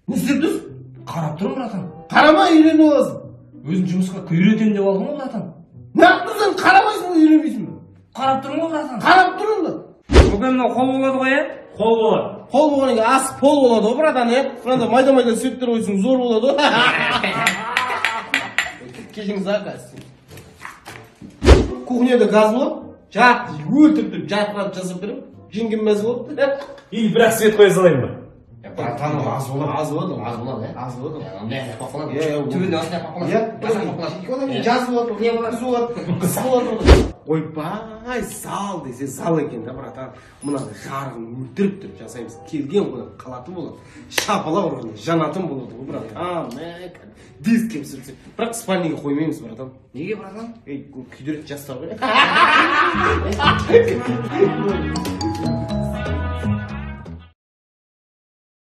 Не істеп тұрсың? Қарап тұрмын, братан. Қарама, үйреніп аласың. Өзің жұмысқа үйретемін деп алдың ғой, братан. Неғып тұрсың, қарамайсың ба, үйренбейсің ба? Қарап тұрмын ғой, братан. Қарап тұрмын да. Көке, мынау қол болады ғой, иә? Қол болады. Қол болғаннан кейін ас пол болады ғой, братан, иә. Мынандай майда майда сүйектер қойсаң, зор болады ғой. Кешіріңіз, аға. Кухняда газ болады, жат өлтіріп тұрып, жарқыратып жасап беремін. Жеңгем мәз болады. Или бірақ свет қоя салайын ба? Братан, ол аз болады. Аз болады. Аз болады, иә? Аз болады. Мына жаққа қойып қалады. Иә. Түбіне осындай қойып қалады. Иә. Басқа қойып қалады. Одан кейін жаз болады, Не болады? Күз болады, қыс болады. Ойбай, зал десе зал екен да, братан. Мына жарығын өлтіріп тұрып жасаймыз. Келген қонақ қалатын болады. Шапалақ ұрғанда жанатын болады ғой, братан. Мә, диск кепсірсе. Бірақ спальныйға қоймаймыз, братан. Неге, братан? Ей, күйдіретін жастар ғой.